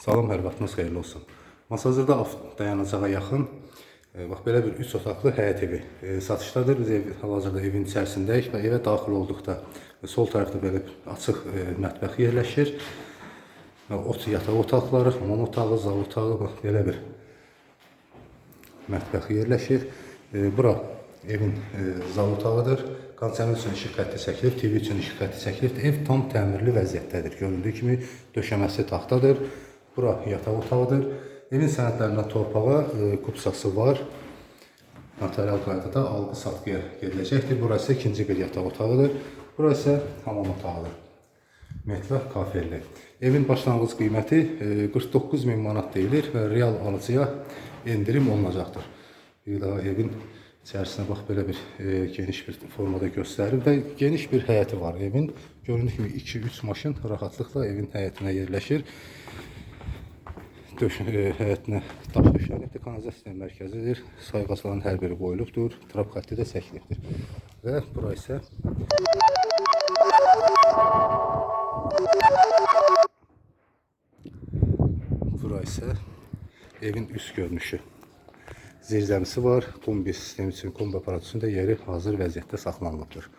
Salam, hər vaxtınız xeyirli olsun. Masazırda dayanacağa yaxın bax belə bir 3 otaqlı həyət evi satışdadır. Biz hal-hazırda evin içərisindəyik və evə daxil olduqda sol tərəfdə belə bir açıq mətbəx yerləşir. Ot yataq otaqları, hamam otağı, zal otağı, bax belə bir mətbəx yerləşir. Bura evin zal otağıdır. Kondisioner üçün işıq xətti çəkilib, TV üçün işıq xətti çəkilib. Ev tam təmirli vəziyyətdədir. Göründüyü kimi döşəməsi taxtadır. Bura yataq otağıdır. Evin sənədlərində torpağa kupsası var. Notarial qaydada alqı-satqıya gediləcəkdir. Burası ikinci bir yataq otağıdır. Burası isə hamam otağıdır. Mətbəx kafelli. Evin başlanğıc qiyməti 49 min manat deyilir və real alıcıya endirim olunacaqdır. Bir daha evin içərisinə bax belə bir geniş bir formada göstərir və geniş bir həyəti var evin. Göründüyü kimi 2-3 maşın rahatlıqla evin həyətinə yerləşir. Həyətinə daş döşənibdir, kanalizasiya sistemi mərkəzidir. Sayğacların hər biri qoyulubdur, trap xətti də çəkilibdir. Və bura isə evin üst görünüşü. Zirzəmisi var, kombi sistemi üçün, kombi aparatı üçün də yeri hazır vəziyyətdə saxlanılıbdır.